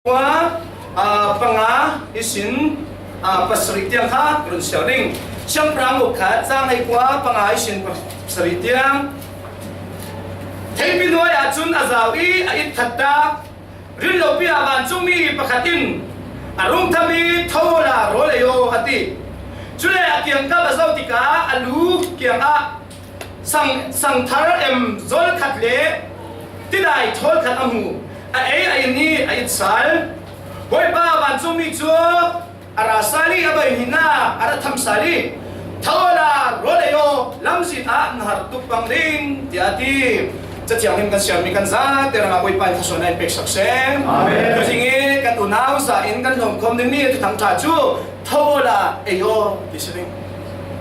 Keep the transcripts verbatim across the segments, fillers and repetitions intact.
Kua, ah, panga ihsin, ah, pasarih tiang kha run siau ding. Siangpahrang bung khat, chang hei kua, panga ihsin pasarih tiang. Theipi nuai ah cun a zau i a it khat ta. Rinlopi ah vancungmi pakhat in a rungtham i, "Tho awla rawl ei aw," a ti. Cule a kiangkap a zoh tikah a lu kiangah sang, sangthar em zol khat le tidai thawl khat a hmu. A ei a in i a it sal. Bawipa vancungmi cu a ra sal i a baihnak a ra tham sal i, "Tho awla rawl ei aw, lamzin ah na har tuk pang ding," tiah a ti. Cathiang in kan siarmi kan zate rangah Bawipa in thluasuahnak in peksak seh. Amen. Tuzing i kan unau za in kan lawmkhawm dingmi Thuthang ṭha cu, "Tho awla ei aw," ti si ding.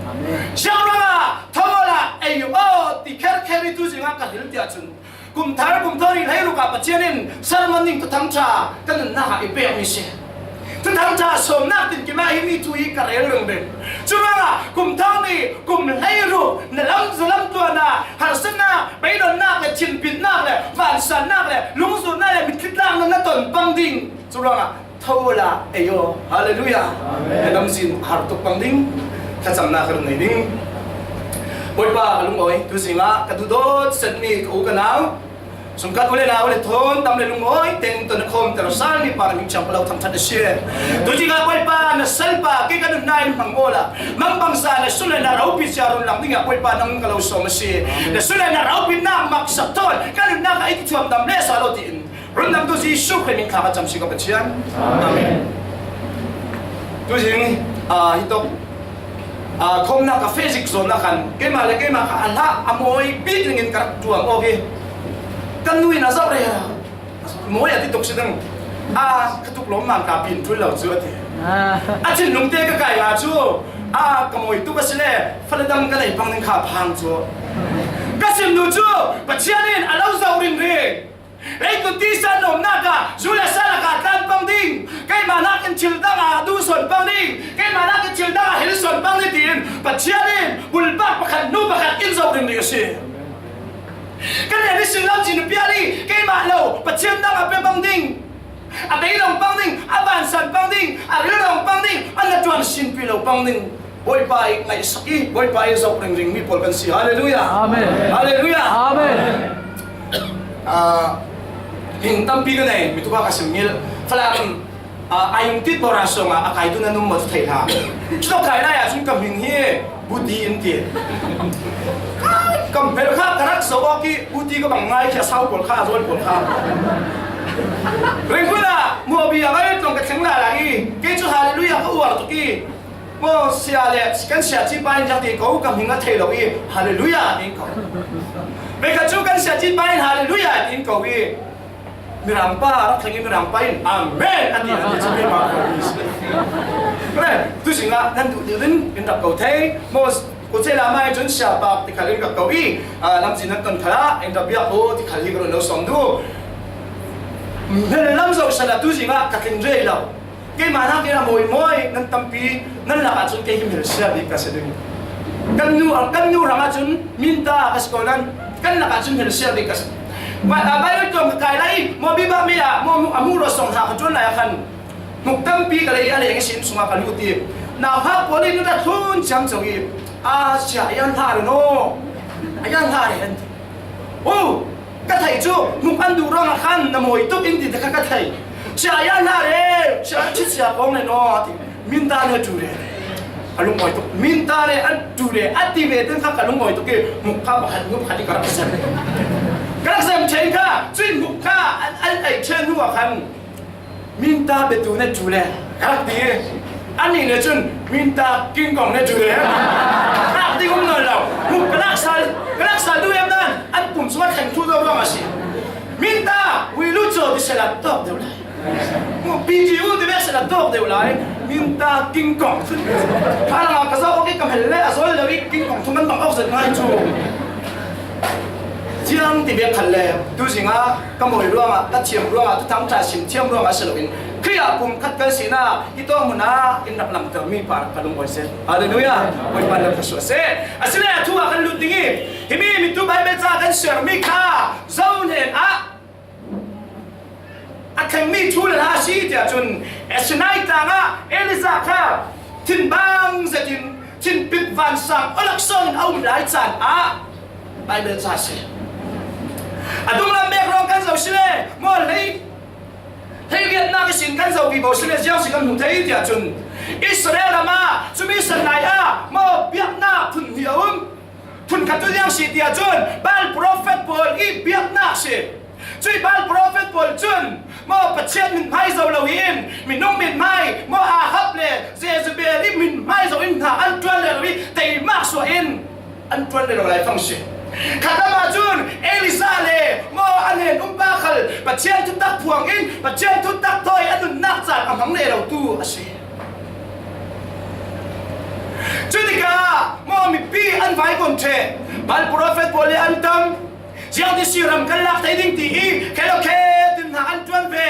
Amen. Siangpahrang ah, "Tho awla ei aw," ti kherkher i tuzing ah ka hril tiah cun, kum thar kum thawng hleiruk ah Pathian in sermon ning Thuthang ṭha kan nunnak ah i pekmi si. Thuthang ṭha sawmnak tinkim ah himi thu hi ka rel ringring. Curuangah kum thawng hnih, kum hleiruk na lam zalam tuahnak, harsatnak, beidonnak le thinpitnak le vansannak le lungzurnak le mitthli tlaknak na ton pang ding. Curuangah, "Tho awla ei aw." Hallelujah. Amen. Na lamzin har tuk pang ding, thlacamnak ka run nei ding. Bawipa ka lungawi, tuzing ah ka duhdawt setmi ka u ka nau, sungkhat u le nau le thawn tam le lungawi tein ton a khawmter salmi pa na hming thiang ka lo thangṭhat a si. Tuzing ah Bawipa na salpa kei ka nunnak in hmang awla, mangbangza na sullam na ropi cia run lang dingah Bawipa nang ka lo sawm a si. Na sullam na ropitnak maksak thawn ka nunnak ah i ti thuam dam le sa lo tiin, Rundamtu Jesuh Khrih min thla ka cam si ka Pathian. Amen. Tuzing, ah, hi tawk, ah, khawmnak ka feh zik zawnnak khan keimah le keimah kha a hlah a mawi bik dingin ka rak tuam awk i, kan nu in a zoh rero. Mawi a ti tuk si ding. A, ka tuk lawmmam ka pin ṭul lo cu a ti. Ah. A thinlung te ka kai nga cu, a, ka mawi tuk a si le, fale dam ka nei pang ding kha phang cu. Ka simnu cu Pathian in a lo zoh ringring. Leitlun tisa nuamnak ah zu le sa lakah tlan pang ding, keimah nakin thil dang ah duh sawn pang ding, keimah nakin thil dang ah hel sawn pang ding tiin Pathian in bulpak pakhat, nu pakhat in zoh ringring a si. Kan rian ihsin lamzin a pial i keimah lo Pathian dang a pe pang ding, a beidong pang ding, a vansan pang ding, a rilrawng pang ding, a na ṭuan sinpi lo pang ding. Bawipa i ngaihsak i, Bawipa i zoh ringring mi pawl kan si. Halleluiah. Amen. Halleluiah. Amen. Ah, hing tampi ka nei, mi tuka ka sim ngil. Falam, ah, a yung tit bora song a, a kai tu na num mo thei la. Chlo kai la ya sun ka hming hi, Buti in ti. Kam pel kha ka rak so ki, Buti ka bang ngai kia sau pol kha, zol pol kha. Ring kuna, mo bi a ngai tong ka theng la la i, ke chu halleluiah ka uar tu ki. Maw, sia le, kan sia ci pa in ziang ti ko, ka hming a thei lo i, halleluiah ti ko. Ve kha cu kan sia ci pa in halleluiah ti ko i. Mirang pa, rak thleng i mirang pa in, amen, a ti, a ti cu mi pa ko i. Kore, tu sing a, nan duh dil in, in rak ko thei. Maw, ko che la mai cun sia pa ti khal in rak ko i, a, lamzin nan ton khala, in rak biak ko, ti khal hi ka run lo sawm duh. Nan lam zo sa la tu sing a, ka tling rei lo. Keimah hna kei a mawi mawi nan tampi nan lakah cun kei hi hmelsia bik ka si ding. Kan nu, kan nu hrangah cun minta ka si ko nan, kan lakah cun hmelsia bik ka si. Ba-, a Baibal tuam ka kai lai i, maw bibah mi ah, maw a hmuh ruat sawng hna ka ṭuan lai ah khan hmuk tampi ka lei i a leng ihsin sungah ka lut i, nauhak pawl in rak thlun ciamco i, a sia a yan hlah rin aw, a yan hlah rin an ti. Oh, ka thei cu, hmuk an duh ruangah khan na mawi tuk in ti te kha ka thei. Sia ya na re, sia an chit sia kong le no, a ti. Minta ne tu re. A lungmawi tuk. Minta ne an tu re. A ti ve ten kha ka lungmawi tuk i, hmuk kha pakhat, hmuk pakhat i ka rak sem. Ka rak sem chen kha, cui hmuk kha, an, an ei chen hnu ah khan. Minta betu ne tu le, ka rak ti. Ani ne cun, minta King Kong ne tu le. Ka rak ti um nawn lo. Mu ka lak sal, ka lak sal tu em nan, an pum sung a thleng thu deuh ruang a si. Minta, wi lu cho ti sela tawk deuh lai. Mu P G U ti bek sela tawk deuh lai. Minta King Kong. Kha langa ka zau awk i ka hmel le, a zawl lo i King Kong thu man bang awk zet ngai cu. Ciang ti bek khat le, tu zingah ka mawi ruangah, ka thiam ruangah, Thuthang ṭha sim thiam ruangah si loin, Khrih ah pumkhat kan sinak, hi tawng hmun ah in rak lamtermi pa ka lungawi seh. Halleluiah! Bawipa lam ka suah seh. Asile a thu ah kan lut ding i, himi mitu Baibal ca kan siarmi kha zo hnen ah, a thlengmi thu le la a si ti ahcun, Sinai tlang ah Elijah kha thinbang zetin thinpit vansang awloksawn in a um lai caan ah Baibal ca a si. A dunglam background kan zoh si le maw, hlei, hleiriatnak ihsin kan zoh vivo si le ziang si kan hmuh thei ti ahcun, Israel ram ah cumi san lai ah maw biaknak phun hnih a um. Phun khat cu ziang si ti ahcun Baal profet pawl i biaknak si. Cuih Baal profet pawl cun maw Pathian mithmai zo lo in, minung mithmai maw Ahab le Jezebel i mithmai zo in hna an ṭuan lelo i teimak suah in an ṭuan lelo lai fang si. Khatlam ahcun Elijah le maw a hnen um pa khal Pathian thutak phuang in Pathian thutak thawi a nunnak caan a hmang lelo tu a si. Cutikah maw mipi an vaivun ṭheh, Baal profet pawl le an tam, ziangtin si ram kan lak thei ding ti i khelo khe tin hna an ṭuan ve.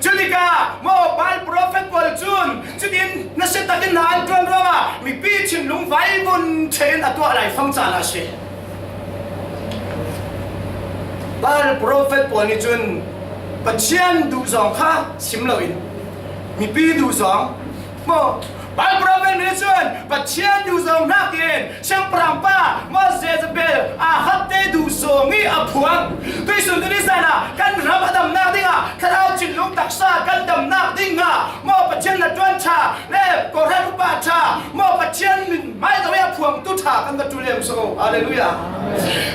Cutikah maw Baal profet pawl cun cutin nasiatakin hna an ṭuan ruangah mipi thinlung vaivun ṭheh in a tuah lai fang caan a si. Baal profet pawl nih cun Pathian duhzawng kha sim loin mipi duhzawng maw, Baal profet nih cun Pathian duhzawng hnakin siangpahrang pa maw Jezebel Ahab te duhzawng i a phuang. Tuisun tu ni zan ah kan ram a damnak dingah thlarau thinlung taksa kan damnak dingah maw Pathian hnaṭuan ṭha le Kawhhran upa ṭha maw Pathian min mai zo i a phuangtu ṭha kan va ṭul lem so. Hallelujah.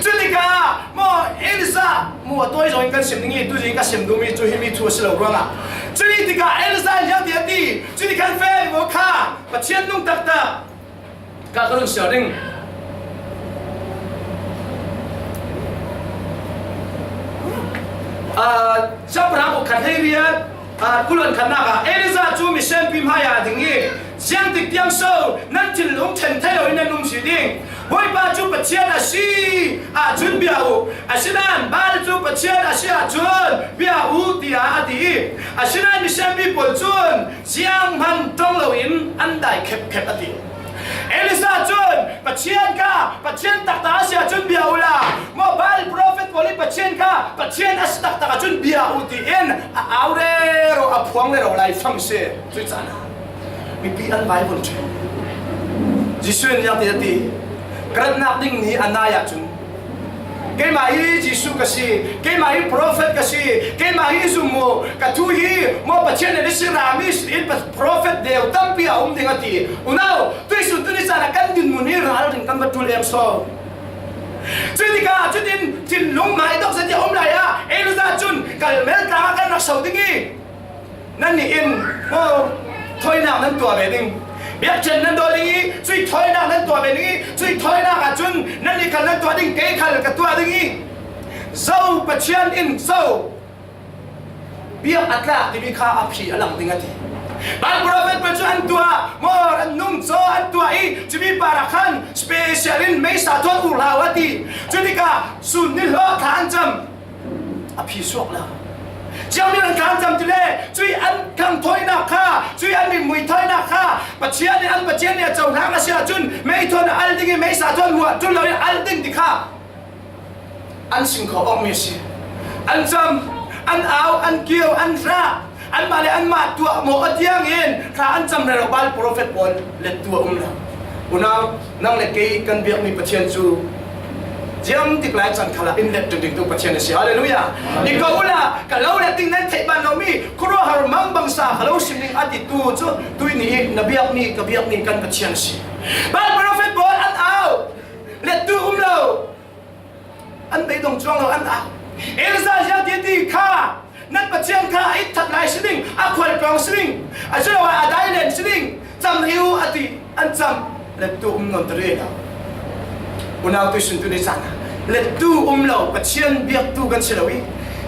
Cutikah maw Elijah mu a tawi zongin kan sim ding i tuzing ka sim duhmi cu himi thu a si lo ruangah, cuih tikah Elijah ziang ti a ti, cuih kan feh maw kha Pathian nung taktak ka ka run siar ding. Aa, Siangpahrang khat hleiriat, aa, kuluan khatnak ah Elijah cu misianpi hmaiah a ding i, ziangtik tiang so nan thinlung ṭhen thei lo in nan um si ding. Bawipa cu Pathian a si ahcun bia u, asinain Baal cu Pathian a si ahcun bia u, tiah a ti i, asinain misianpi pawl cun zianghman ṭong loin an dai khepkhep a ti. Elijah cun Pathian kha Pathian taktak a si ahcun bia uhla, maw Baal profet pawl i Pathian kha Pathian a si taktak ahcun bia uh tiin a au rero, a phuang rero lai fang si. Cuih caan ah mipi an vaivun ṭheh. Jesuh in ziang ti a ti, ka ratnak ding ni a nai ahcun, keimah hi Jesuh ka si, keimah hi profet ka si, keimah hi zum u, ka thu hi maw Pathian nih a si rami si in pa-, profet deu tampi a um ding a ti. Unau, tuisun tu ni caan ah kan dinhmun hi ral ding kan va ṭul em so. Cutikah cutin thinlung mai dok zet i a um lai ah Elijah cun Karmel tlang ah kan rak so ding i, nannih in maw thawinak nan tuah ve ding, biakṭhen nan daw ding i, cuih thawinak nan tuah ve ding i, cuih thawinak ahcun nannih khal nan tuah ding, kei khal ka tuah ding i, zo Pathian in zo biak a tlak timi kha a phi a lang ding a ti. Baal profet pawl cu an tuah, maw an nung caw an tuah i, cumi par ah khan special in meisa thawn ur hlah u a ti. Cutikah sun nihlawh thla an cam. A phi suak lo. Ciang nih an kan cam ti le, cuih an khang thawinak kha, cuih an mitmui thawinak kha, Pathian nih an Pathian nih a cohlang a si ahcun, mei thawn a al ding i, meisa thawn hmuah ṭul lo in al ding ti kha an sing kho awkmi a si. An cam, an au, an kio, an hra, anmah le anmah tuah maw a tiang in thla an cam rero Baal profet pawl lettu a um lo. Unau, nang le kei kan biakmi Pathian cu ziangtik lai caan khalah in let ṭinṭing tu Pathian a si. Hallelujah. I ko ula, ka lo let ding nan theih ban lomi khuaruahhar mangbangsa ka lo sim ding a ti tu cu tuih ni i na biakmi, ka biakmi kan Pathian a si. Baal profet pawl an au, lettu um lo. An beidong cuang lo, an au. Elijah ziang ti ti kha, nan Pathian kha a itthat lai si ding, a khual tlawng si ding, a si lo ah a dai len si ding, cam rih u a ti, an cam. Lettu um nawn ta rih lo. Unau tuisun tu ni caan ah lettu um lo Pathian biaktu kan si lo i,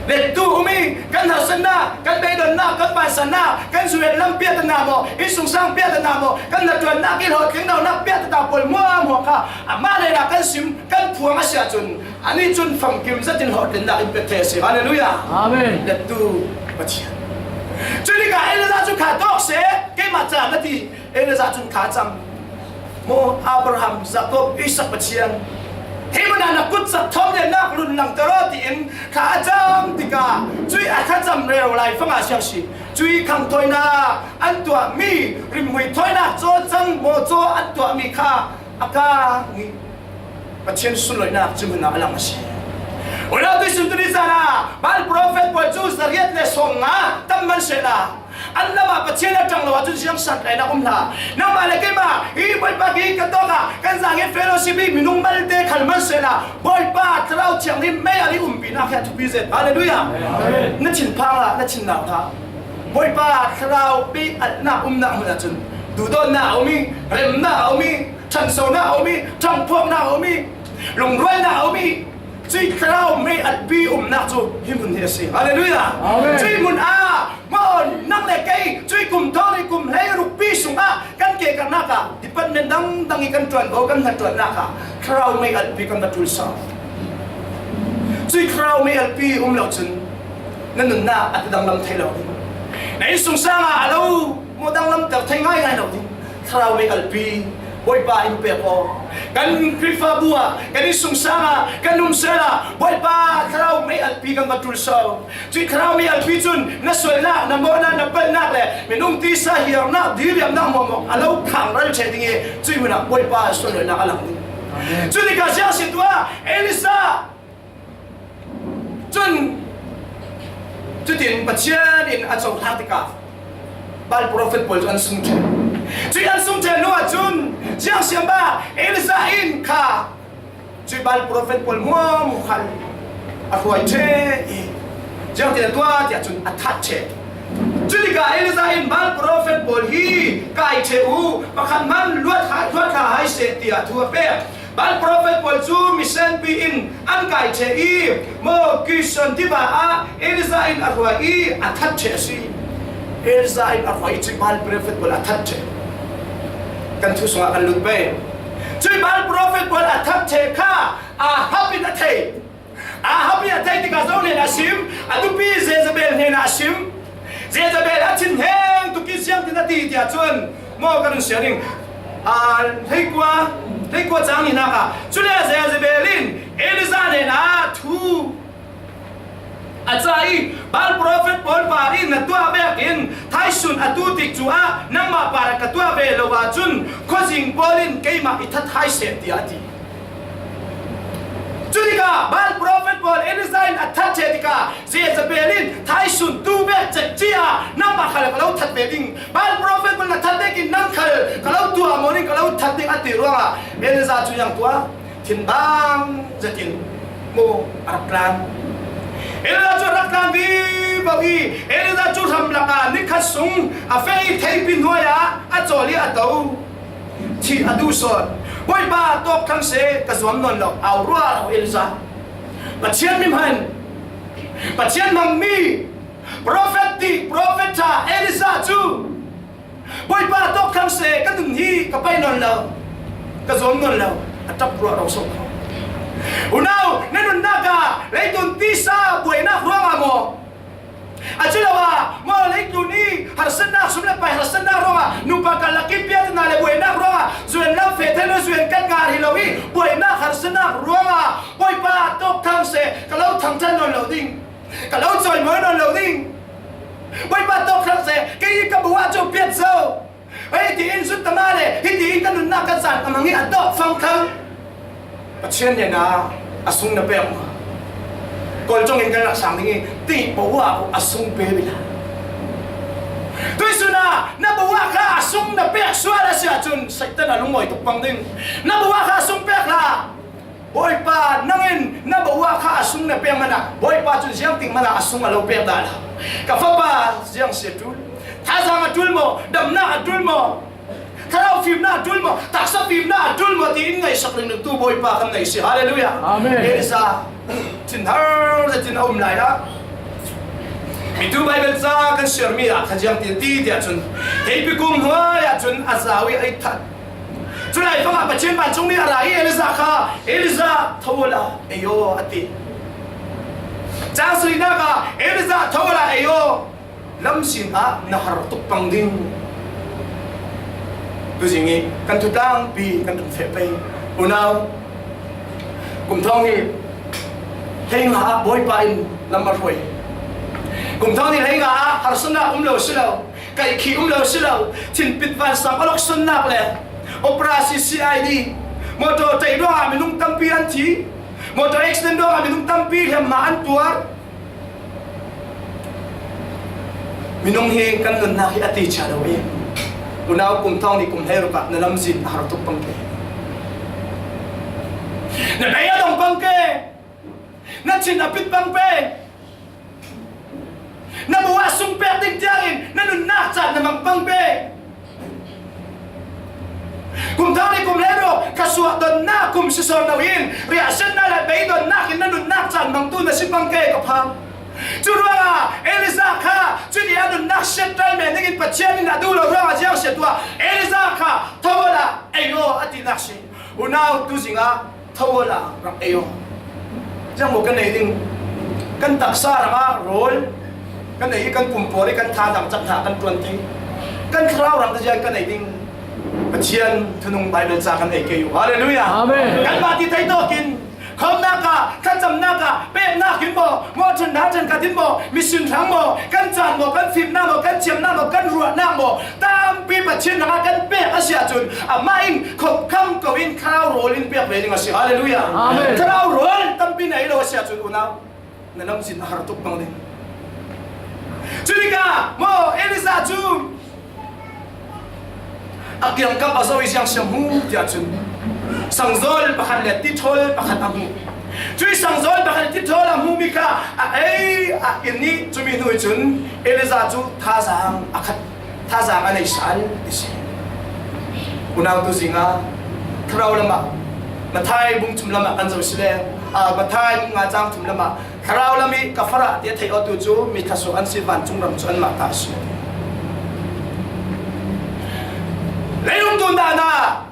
lettu um i kan harsatnak, kan beidonnak, kan bansannak, kan zuet lam piahtana maw, innsungsang piahtana maw, kan hnaṭuannak i hlawhtling lonak piahtana pawl hmuahhmuah kha amah lehla kan sim, kan phuang a si ahcun, anih cun famkim zetin hlawhtlinnak in pek thei a si. Hallelujah. Amen. Lettu Pathian. Cutikah Elijah cu kha tawk seh, keimah ca na ti. Elijah cun kha cam. Maw Abraham, Jacob, Isaac Pathian, Hih munah na kutsak thawm liannak lunlang ter aw, tiin thla a cam tikah, cuih a thlacam rero lai fangah siang si. Cuih khangthawinak an tuahmi, rimhmui thawinak cawcang mawcaw an tuahmi kha a kang ih Pathian sunloihnak cu hmun ah a lang a si. Unau tuisun tuni caan ah Baal profet pawl cu zariat le sawmnga tam man sehla, an lam ah Pathian a ṭang lo ahcun ziang san tlaihnak um hlah. Nangmah le keimah hi Bawipa hi kan tawk ah kan zangin fellowship hi minung malte khal man sehla, Bawipa Thlarau Thianghlim mei alh i umpinak hi a thupi zet. Hallelujah! Amen. Na thinphang ah na thinnak hlah. Bawipa Thlarau mei alhnak umnak hmun ahcun duhdawtnak a um i, remnak a um i, ṭhansonak a um i, ṭhangphuaknak a um i, lungrualnak a um i, cuih Thlarau mei alhpi umnak cu hi hmun hi a si. Hallelujah! Amen. Cuih hmun ah maw nang le kei cuih kum thawng nih kum hleiruk pi sungah kan ke karnak ah department dangdang i kan ṭuanvo kan hnaṭuannak ah Thlarau mei alhpi kan va ṭul sau. Cuih Thlarau mei alhpi um lo cun na nunnak a ti danglam thei lo ding. Na innsungsang ah a lo maw danglamter thei ngaingai lo ding. Thlarau mei alhpi Bawipa in pek aw. Kan Khrihfabu ah, kan innsungsang ah, kan umsel ah Bawipa Thlarau mei alhpi kan va ṭul sau. Cuih Thlarau mei alhpi cun na sualnak, na mawhnak, na palhnak le minung tisa hiarnak, diriamnak hmuahhmuah a lo khangral ṭheh ding i cuih hmun ah Bawipa sunloihnak a lang ding. Amen. Cu tikah ziang si tuah, Elijah cun cutin Pathian in a cohlang tikah Baal profet pawl cu an sung ṭheh. Cuih an sung ṭheh hnu ahcun ziang siam bah Elijah in kha cuih Baal profet pawl hmuahhmuah khal a hruai ṭheh i ziangtin a tuah tiah cun a that ṭheh. Cu tikah Elijah in Baal profet pawl hi kai ṭheh u, pakhat hmanh luat hai, luat hlah hai seh tiah thu a pek. Baal profet pawl cu misenpi in an kai ṭheh i, maw Kishon tiva ah Elijah in a hruai i a that ṭheh a si. Elijah in a hruai i cuih Baal profet pawl a that ṭheh. Kan thu sungah kan lut pei. Cuih Baal profet pawl a that ṭheh kha Ahab in a theih. Ahab in a theih tikah zo nih a sim, a tupi Jezebel hnenah a sim. Jezebel a thinheng tuk i ziangtin a ti tiah cun maw ka run siar ding. Aa, hleikua, hleikua cang nihnak ah cule Jezebel in Elijah hnenah thu a ca i, Baal profet pawl par in na tuah vekin thaisun a tu tik cu ah nangmah par ka tuah ve lo ahcun khuazing pawl in keimah i that hai seh, tiah a ti. Cu tikah Baal profet pawl Elijah in a that ṭheh tikah Jezebel in thaisun tu vek cekci ah nangmah khal ka lo that ve ding, Baal profet pawl na that vekin nang khal ka lo tuah maw ning, ka lo that ding a ti ruangah Elijah cu yang tuah, thinbang zetin maw a rak tlan. Elijah cu a rak tlan vivo i Elijah cu hram lakah nikhat sung a feh i theipi hnuai ah a cawl i a to. Thih a duh sawn. Bawipa, tawk thlang seh, ka zuam nawn lo, au ruah lo Elijah. Pathian mi hman, Pathian hmangmi, profet ti, profet ṭha Elijah cu, Bawipa, tawk thlang seh, ka nun hi ka pai nawn lo, ka zuam nawn lo, a ṭap ruah ro so. Unau, na nunnak ah leitlun tisa buainak ruangah maw? A si lo ah, maw leitlun i harsatnak, sum le pai harsatnak ruangah, nupa ka lak i piatna le buainak ruangah, zuan lo feh thei lo, zuan kan ngar hi lo i, buainak harsatnak ruangah, Bawipa tawk thlang seh, ka lo thangṭhat nawn lo ding, ka lo cawimawi nawn lo ding. Bawipa tawk thlang seh, kei i ka bu ah cu piat zo. Hei, tiin zut tama le, hiti in ka nunnak ka caan a mang hi a dawh fangthang. Pathian hnenah a sung na pek maw? Kawl cungin kan rak sang ding i, ti paoh ah a sung pe bila. Tuisun ah na paoh ah kha a sung na pek sual a si ahcun Satan a lungmuai tuk pang ding. Na paoh ah kha a sung pek hlah. Bawipa, nang in na paoh ah kha a sung na pek hmanh ah, Bawipa cun ziangtik hmanh ah a sung a lo pek dah lo. Ka fapa ziang si a ṭul, thazaang a ṭul maw, damnak a ṭul maw, thlarau fimnak a ṭul maw, taksa fimnak a ṭul maw, tiin ngaihsak ringringtu Bawipa kan nei si. Hallelujah. Amen. Elijah thinhar zetin a um lai ah, mitu Baibal ca kan siarmi ah kha ziangtin ti tiah cun, theipi kum hnuai ah cun a zau i a i that. Culai fangah Pathian vancungmi a ra i Elijah kha, Elijah, tho awla ei aw, a ti. Cang sarihnak ah Elijah, tho awla ei aw, lam sin ah na har tuk pang ding. Tuzing i kan thu tlangpi kan run feh pei. Unau, Kum thawng hnih hleinga ah Bawipa in lam a hruai. Kum thawng hnih hleinga ah harsatna um lo si lo, kaihkhih um lo si lo, thinpit vansang a loksuannak le operasi C I D, motor tlaih ruangah minung tampi an thi, motor accident ruangah minung tampi hlemma an tuar. Minung hi kan nunnak hi a ti cia lo i, unau, kum thawng hnih kum hleiruk ah na lamzin a har tuk pang ke. Na bei a dong pang ke. Na thin a pit pang pe. Na bu ah sung pek ding tiangin na nunnak caan na mang pang pe. Kum thawng hnih kum hleiruk, ka suah donnak kum si sawn lo in, riahsiatna le beidonnak in na nunnak caan mangtu na si pang ke, ka pha. Cu ruangah Elijah kha cuti a nunnak siatṭal men dingin Pathian in a duh lo ruangah ziang si a tuah. Elijah kha, "Tho awla ei aw," a tinak si. Unau, tuzing ah, "Tho awla rak ei aw." Ziang maw kan nei ding? Kan taksa ram ah rawl kan nei i, kan pum pawl i, kan thazaang cak hna kan ṭuan ti, kan thlarau ram te ziang kan nei ding? Pathian thunung Baibal ca kan ei ke u. Hallelujah. Amen. Kanmah ti thei tawkin, khawmnak ah, thlacamnak ah, peknak in maw, maw ṭhen hna ṭhen khat in maw, mission hrang maw, kan caan maw, kan fimnak maw, kan thiamnak maw, kan ruahnak maw, tampi Pathian hrangah kan pek a si ahcun, amah in khopkham ko in thlarau rawl in pek ve ding a si. Hallelujah. Amen. Thlarau rawl tampi na ei lo a si ahcun, unau, na lamzin a har tuk pang ding. Cutikah maw Elijah cu a kiangkap a zoh i ziang si a hmu tiah cun, sangzawl pakhat le tithawl pakhat a hmu. Cui sangzawl pakhat le tithawl a hmumi kha a ei, a in i cumi hnu i cun Elijah cu thazaang a khat, thazaang a nei sal ti si. Unau, tuzing ah thlarau lamah Matthai bung thum lamah kan zoh si le, aa, Matthai bung nga cang thum lamah, "Thlarau lam i ka farah," tiah theih awtu cu mi thluasuak an si, vancung ram cu anmah ta a si. Leilung tun dan ah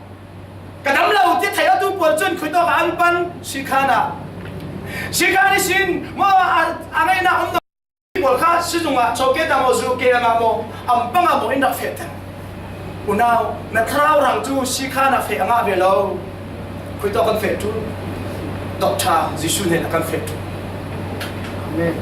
ka dam lo tiah theih awtu pawl cun khuitawk ah an pan, sikhan ah. Sikhan ihsin maw a, a ngeihnak um pawl kha sizung ah, choke ta maw, zu ke ah maw, am pang ah maw in rak feh ter. Unau, na thlarau rang cu sikhan ah feh a ngah ve lo. Khuitawk kan feh ṭul. Doctor Jesuh hnenah kan feh ṭul. Amen.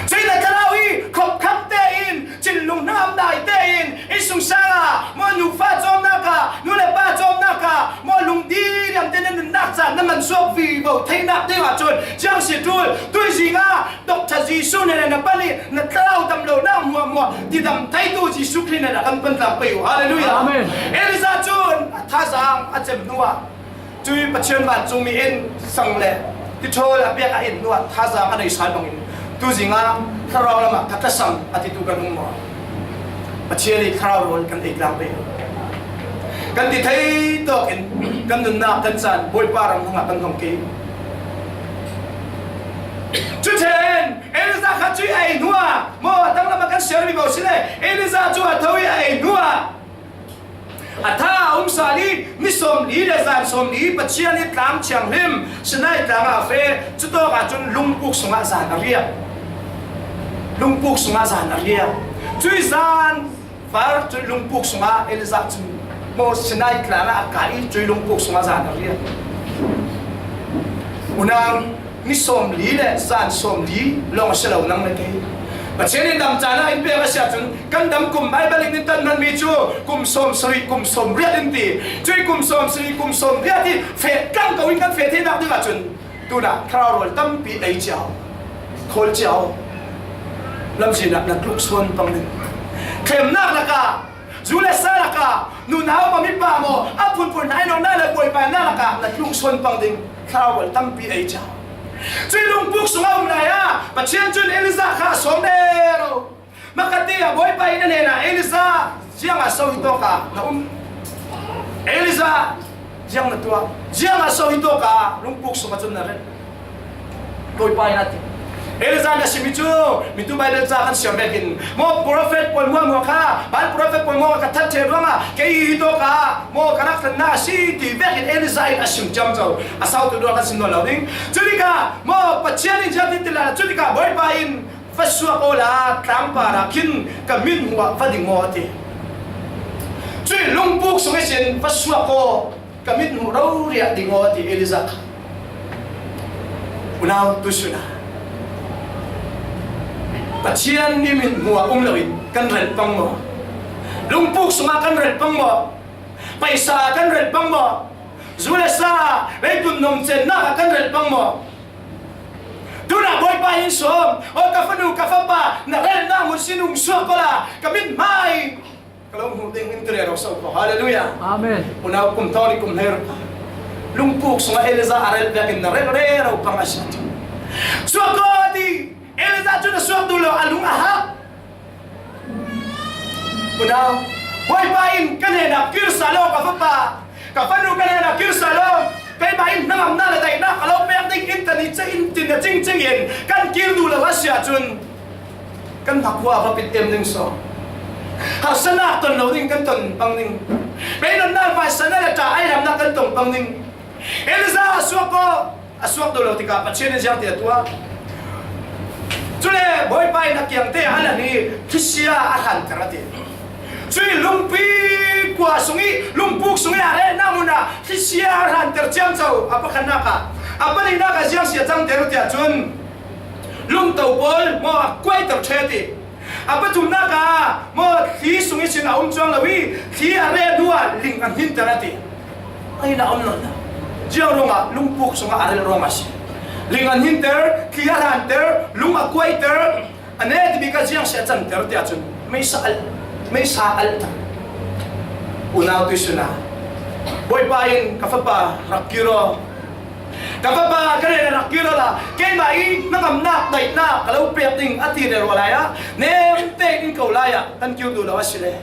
Cun na thlarau hi khopkham tein, thinlung hnam dai tein, innsungsang ah maw, nufa cawmnak ah, nu le pa cawmnak ah maw, lungdiriam tein na nunnak caan na man suak vivo theinak ding ahcun, ziang si ṭul, tuizing ah Doctor Jesuh hnen na pan i na thlarau dam lonak hmuahhmuah tidam theitu Jesuh Khrih hnen kan pan tlang pei u. Hallelujah. Amen. Elijah cun a thazaang a cem hnuah, cui Pathian vancungmi in sang le tithawl a pek a in hnuah thazaang a nei sal bangin, tuzing ah thlarau lamah ka tlasam a titu kan um maw? Pathian i thlarau rawl kan ei tlang pei. Kan ti thei tawkin kan nunnak kan caan Bawipa ram hmangah kan hong kei. Cutin Elijah kha cui a ei hnuah, maw, a dang lamah kan siarmi ko si le, Elijah cu a tho i a ei hnuah, a tha a um sal i ni sawmli le zan sawmli Pathian i tlang thianghlim Sinai tlang ah a feh. Cutawk ahcun lungpuk sungah zan a riak. Lungpuk sungah zan a riak. Cui zan var cu lungpuk sungah Elijah cu maw Sinai tlang ah a kai i cui lungpuk sungah zan a riak. Unau, ni sawmli le zan sawmli lawng a si lo, nang le kei. Pathian in dam caan ah in pek a si ahcun, kan dam kum Baibal in in tan hmanmi cu kum sawmsarih, kum sawmriat in ti. Cui kum sawmsarih, kum sawmriat hi feh tlang ko in kan feh theinak ding ahcun, tunah thlarau rawl tampi ei cio, khawl cio. Lamzin ah na tluk suan pang ding. Thlemnak lakah, zu le sa lakah, nunau maw, mipa maw, a phunphun hna i nawrnak le buaipanak lakah na tluk suan pang ding. Thlarau rawl tampi ei cio. Cui lungpuk sungah um lai ah Pathian cun Elijah kha a sawm rero. Makati ah Bawipa in a hnenah, "Elijah, ziangah so hi tawk ah na um? Elijah, ziang na tuah? Ziangah so hi tawk ah lungpuk sungah cun na ret?" Bawipa in a ti. Elijah na simi cu, mitu Baibal ca kan siam vekin, maw, profet pawl hmuahhmuah kha, Baal profet pawl hmuahhmuah ka that ṭheh ruangah kei hi tawk ah, maw, ka rak tlannak a si ti vekin Elijah in a sim ciamco. A sautu ruang kan sim nawn lo ding. Cutikah, maw, Pathian in ziah ti ti lai, cutikah Bawipa in, "Va suak awla tlangpar ah khin ka min hmuh ah va ding maw?" a ti. Cui lungpuk sung ihsin, "Va suak aw, Ka mit hmuh roriah ding aw, a ti Elijah kha. Unau, tuisun ah Pathian mitmuh ah um loin kan rel pang maw? Lungpuk sungah kan rel pang maw? Paisa ah kan rel pang maw? Zu le sa, leitung nuam cennak ah kan rel pang maw? Tunah Bawipa in sawm, aw ka fanu, ka fapa, na relnak hmun sin hung suak aw la, ka mithmai ka lo hmuh ding in ti rero so ko. Halleluiah. Amen. Unau, kum thawng nih kum hleiruk lungpuk sungah Elijah a rel biakinn na rel rero pang a si. Suak ko a ti. Elijah cu na suak duh lo, a lung a hak. Unau, Bawipa in ka hnenah kir sal aw, ka fapa, ka fanu, ka hnenah kir sal aw. Keimah in hnangamnak le daihnak ka lo pek ding in tani ca in tin a cingcing in kan kir duh lo a si ahcun kan hmakhua va pit em ding saw? Harsatnak ton lo ding kan ton pang ding. Pei nunnak vai sana le ṭa ai lamnak kan ton pang ding. Elijah a suak ko, a suak duh lo tikah Pathian in ziang ti a tuah. Cule Bawipa in a kiangte a lan hi thlisia a hranter a ti. Cui lungpi kua sung i, lungpuk sung i a relnak hmun ah thlisia a hranter ciamco a pakhatnak ah, a pahnihnak ah ziang si a cangter ti ahcun lungto pawl maw a kuaiter ṭhe ti. A pathumnak ah maw thli sung ihsin a um cuang lo i, thli a rel hnu ah ling a hninter a ti. Ahin a um nawn lo. Ziang ruangah lungpuk sungah a rel ruangah a si. Ling a hninter, thli a hranter, lung a kuaiter, a ne timi ka ziang si a canter ti ahcun meisa al, meisa alter. Unau tuisun ah Bawipa in ka fapa rak kir aw. Ka fapa ka hnenah rak kir aw la, keimah i hnangamnak daihnak ka lo pek ding a ti rero lai ah, nemte in ko lai ah kan kir duh lo a si le.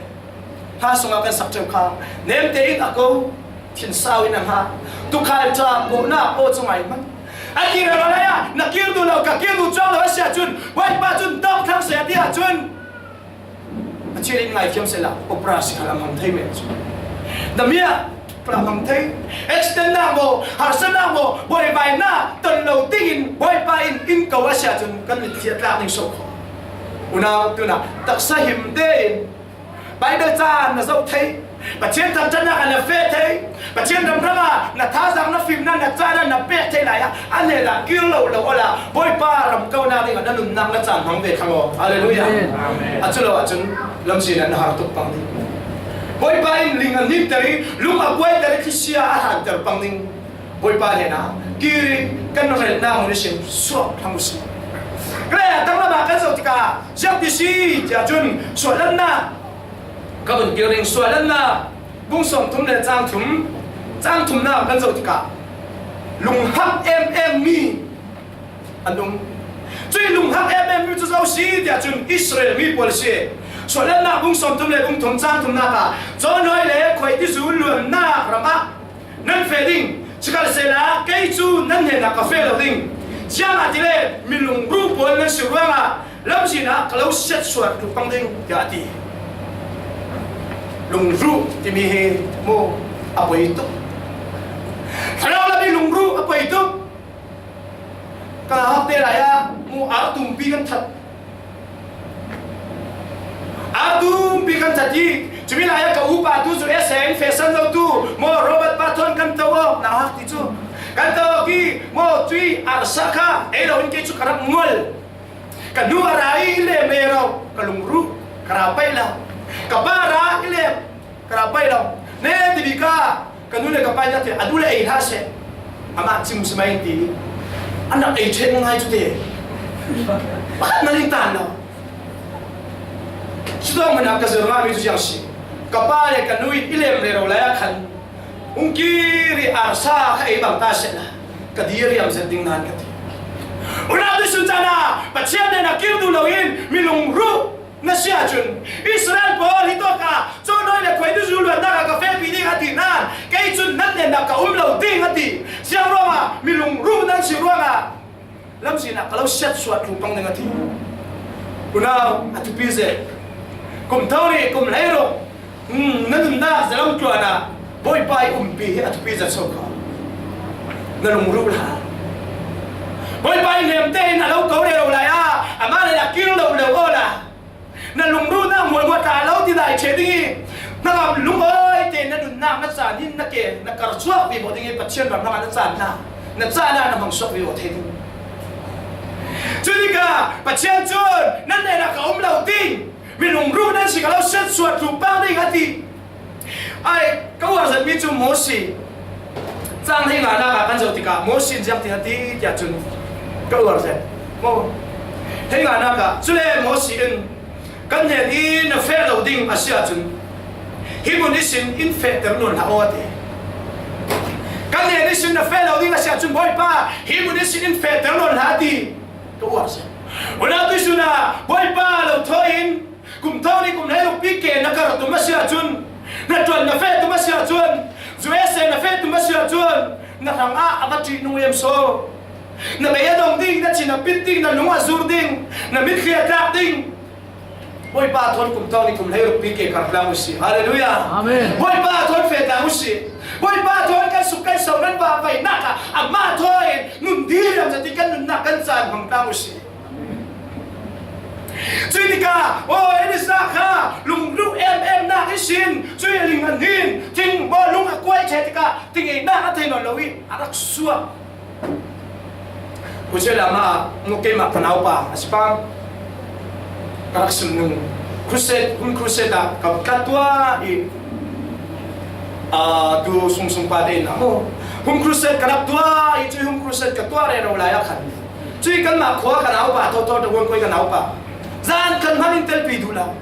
Hla sungah kan sak ṭeu kha, nemte in a ko, thinsau in a hngah, tukhal ṭha kawhnak aw cu ngai hmanh a ti rero lai ah, na kir duh lo, ka kir duh cuang lo a si ahcun, Bawipa cun dawk thlang seh a ti ahcun, Pathian in ngaithiam sehla, opera si khal a hmang thei men cu. Na miah pula hmang thei, accident nak maw, harsatnak maw, buaivainak ton lo dingin Bawipa in in ko a si ahcun kan mitthli a tlak ding so kho. Unau, tunah taksa him tein Baibal ca na zoh thei, Pathian thangṭhatnak ah na feh thei, Pathian ramram ah na thazaang, na fimnak, na caan na pek thei lai ah, a hnenah kir lo lo awla Bawipa ram konak dingah na nunnak na caan hmang ve thlang aw. Halleluiah. Amen. A cu lo ahcun lamzin ah na har tuk pang ding. Bawipa in ling a hninter i, lung a kuaiter i, thlisia a hranter pang ding. Bawipa hnenah kir i kan relnak hmun ihsin suak hram u sih. Kre a tanglam ah kan zoh tikah ziang ti si tiah cun suahlannak ka vun kir ding. Suahlannak bung sawmthum le cang thum, cang thumnak kan zoh tikah lunghak emem mi an um. Cui lunghak emem mi cu zo si tiah cun Israel mi pawl a si. Suahlannak bung sawmthum le bung thum cang thumnak ah cawhnawi le khuaitizu luannak ram ah nan feh ding. Sikhalsehla kei cu nan hnenah ka feh lo ding. Ziangahtile mi lungruh pawl nan si ruangah lamzin ah ka lo siatsuat hlu pang ding, tiah a ti. Lungruh timi hi mu a poi tuk. Thlarau lam i lungruh a poi tuk. Ka nauhak te lai ah mu ar tumpi kan that. Ar tumpi kan that i, cumi lai ah ka upa tu cu S A in fashion lo tu maw, Robert Patton kan to awk, nauhak ti cu kan to awk i, maw, cui arsa kha ei lo in kei cu ka rak ngol. Ka nu a ra i lem rero, ka lungruh, ka ra paih lo. Ka pa ra i lem, ka ra paih lo. Ne timi ka, ka nu le ka pa in a ti, a nu le ei hlah seh. Amah cim si mai ti. An rak ei ṭheh ngai cu te. Pakhat nan in tan lo. Cutawk hmanh ah ka zir ngahmi cu ziang si. Ka pa le ka nu in i lem rero lai ah khan, ung kir i arsa kha ei bang ta seh la, ka diriam zet ding nan ka ti. Unau tuisun caan ah Pathian hnenah kir duh loin mi lungruh na si ahcun, Israel pawl hi tawk ah cawhnawi le khuaitizu luannak ah ka fehpi ding a ti nan, kei cun nan hnenah ka um lo ding a ti. Ziang ruangah mi lungruh nan si ruangah lamzin ah ka lo siatsuat hlu pang ding a ti. Unau, a thupi zet. Kum thawng nih kum hleiruk, hmm, na nunnak zalam tluan ah Bawipa i umpi hi a thupi zet so kha. Na lungruh hlah. Bawipa i hnem tein a lo ko rero lai ah, amah le a kir lo lo awla na lungruhnak hmuahhmuah tla a lo ti lai ṭheh ding i, hnangam lungawi tein na nun nak na caan in na ke na kar chuak vivo ding i Pathian ram lamah na caan na, na caan na hmang suak vivo thei ding. Cu tikah Pathian cun nan hnenah ka um lo ding, minung ruh nan si ka lo siatsuah tlupang ding a ti. Ai, ka uar zetmi cu Mosi. Cang hei nganak ah kan zoh tikah Mosi in ziang ti a ti tiah cun ka uar zet. Maw, hei nganak ah cule Mosi in kan hnen i na feh lo ding a si ahcun hi mun ihsin in fehter nawn hlah aw a ti. Kan hnen ihsin na feh lo ding a si ahcun Bawipa hi mun ihsin in fehter nawn hlah a ti. Ka uar zet. Unau tuisun ah Bawipa lo thawi in kum thawng nih kum hleiruk pi ke na kar tum a si ahcun, na ṭuan na feh tum a si ahcun, U S A na feh tum a si ahcun, na hrangah a va ṭihnung em so? Na bei a dong ding, na thin a pit ding, na lung a zur ding, na mitthli a tlak ding. Bawipa thawn kum thawng nih kum hleiruk pi ke kar tlang u si. Hallelujah. Amen. Bawipa thawn feh tlang u si. Bawipa thawn kan suk kan so nan vahvaihnak ah amah thawi nun diriam zat i kan nunnak kan caan hmang tlang u si. Cuih tikah, aw, Elisa kha lungruh em em nak ihsin, cuih a ling a nin, thing, aw, lung a kuai ṭheh tikah, tingeinak a thei nawn lo i a rak suak. Kuchel amah, nu keimah ka naupa a si pang. Ka rak sim nung. Crusade, home crusade ah ka tlat tuah i, aa, tu sungsung pa te in a mu. Home crusade ka rak tuah i, cuih home crusade ka tuah rero lai ah khan. Cuih kanmah khua ka naupa, thotho ta huan koi ka naupa. Zan khan hman in telpi duh lo.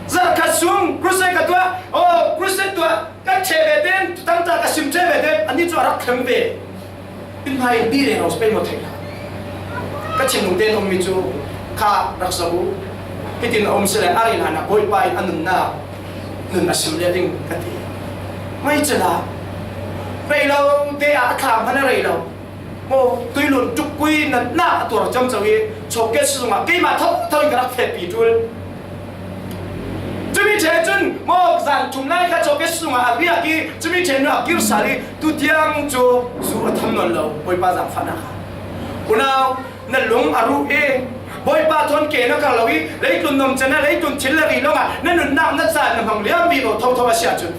Zarh khat sung crusade ka tuah, aw, crusade tuah kan ṭheh ve tein, tutang ta ka sim ṭheh ve tein, anih cu a rak thleng ve. Inn hmai in bi rero pei maw theih lo. Ka thinlung tein ummi cu kha rak zoh u. Hitin a um si le, a rei hlan ah Bawipa in a nunnak nun a sim le ding ka ti. Mei cila rei lo, te ah a thla hman a rei lo. Maw, tuilun ṭukkui natnak a tuar ciamco i, chawkket si zongah keimah thotho in ka rak fehpi ṭul. Cumi ṭheh cun, maw, zan thum lai kha chawkket si zongah a riak i, cumi ṭheh nu a kir sal i, tutiang cu zu a tham nawn lo, Bawipa zaangfahnak kha. Unau, na lung a ruh i, Bawipa thawn ke na kar lo i, leitlun nom caan ah, leitlun thil le ri lawngah na nunnak na caan na hmang liam vivo thotho a si ahcun,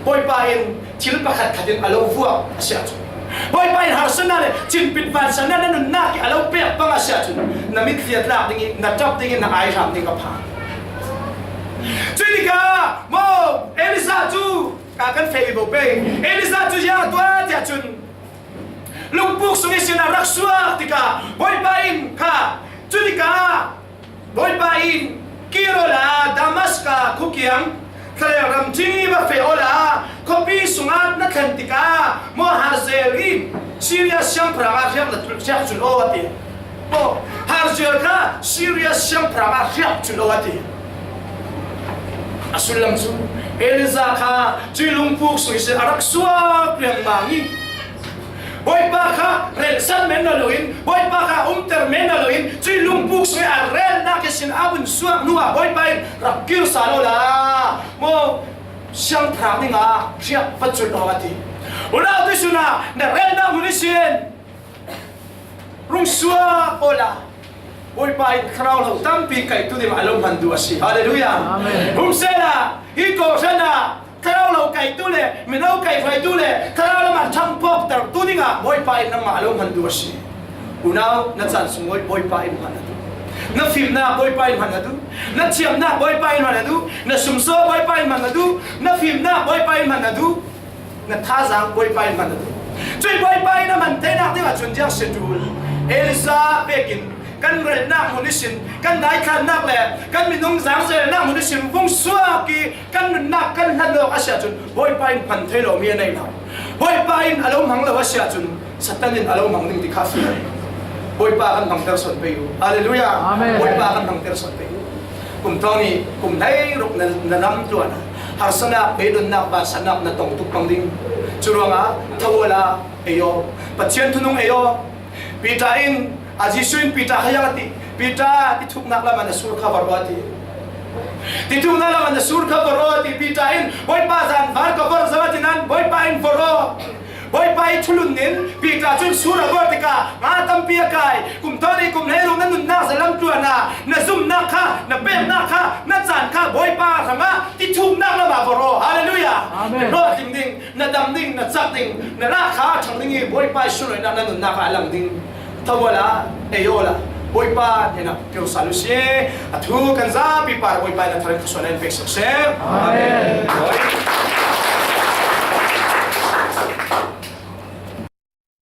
Bawipa in thil pakhat khat in a lo vuak a si ahcun, Bawipa in harsatnak le cinpit vansannak na nunnak i a lo pek pang a si ahcun, na mitthli a tlak ding i na ṭap ding i na ai hram ding a phan. Cuih tikah maw, Elisa cu, ka kan feh i bo pei. Elisa cu ziang a tuah tiah cun, lungpuk sung ihsin a rak suak tikah Bawipa in kha, cu tikah Bawipa in, "Kir awla Damaska khuakiang, Israel ram thing i va feh awla khuapi sungah na thlen tikah maw, Hazael in Syria siangpahrang ah hriak na tul, hriak cul aw," a ti. Maw, Hazael kha Syria siangpahrang ah hriak cul aw a ti. A sullam cu Elijah kha cuih lungpuk sung ihsin a rak suak riangmang i, Bawipa kha relhsan men lo in, Bawipa kha umter men lo in, cuih lungpuk sung i a relnak ihsin a vun suak hnu ah Bawipa in, "Rak kir sal awla maw, siangpahrang dingah hriak va cul aw," a ti. Unau tuisun ah na relnak hmun ihsin rung suak awla Bawipa in thlarau lo tampi kaihtu dingah a lo hman duh a si. Hallelujah. Amen. Hum sehla, hi kawhhran ah thlarau lo kaihtu le mino kaihhruaitu le thlarau lam ah ṭhangphawktertu dingah Bawipa in nangmah a lo hman duh a si. Unau, na caan sung Bawipa in hman na duh. Na fimnak Bawipa in hman na duh. Na thiamnak Bawipa in hman na duh. Na sumsawh Bawipa in hman na duh. Na fimnak Bawipa in hman na duh. Na thazaang Bawipa in hman na duh. Cuih Bawipa in a hman theinak dingah cun ziang si ṭul? Elijah vekin kan relnak hmun ihsin, kan daithlannak le kan minung zaangzelnak hmun ihsin vung suak i kan nunnak kan hlat awk a si ahcun Bawipa in hman thei lomi a nei lo. Bawipa in a lo hmang lo a si ahcun Satan in a lo hmang ding ti kha a fiang. Bawipa kan hmangter sawn pei u. Hallelujah. Amen. Bawipa kan hmangter sawn pei u. Kum thawng nih kum hleiruk na, na lam tluan ah harsatnak, beidonnak, vansannak na tong tuk pang ding. Cu ruangah tho awla ei aw, Pathian thunung ei aw. Peter in, a Jesuh in Peter kha ziang a ti, "Peter, ti thuknak lam ah na sur kha vor aw," a ti. "Ti thuknak lam ah na sur kha vor aw," a ti. Peter in, "Bawipa, zanvar ka vor zo," a ti nain Bawipa in, "Vor aw." Bawipa i thulun nin Peter cun sur a vor tikah nga tampi a kai. Kum thawng nih kum hleiruk na nunnak zalam tluan ah na zumnak kha, na peknak kha, na caan kha Bawipa hrangah ti thuknak lam ah vor aw. Hallelujah. ding, na lak kha a thang ding hi. Bawipa Jesuh in a na nunnak ah a lang ding. Thabual a, ei aw la, Bawipa in a pil sal uh si. A thu kan zapi pa Bawipa in a tharin ka suan in pek sak seh. Amen.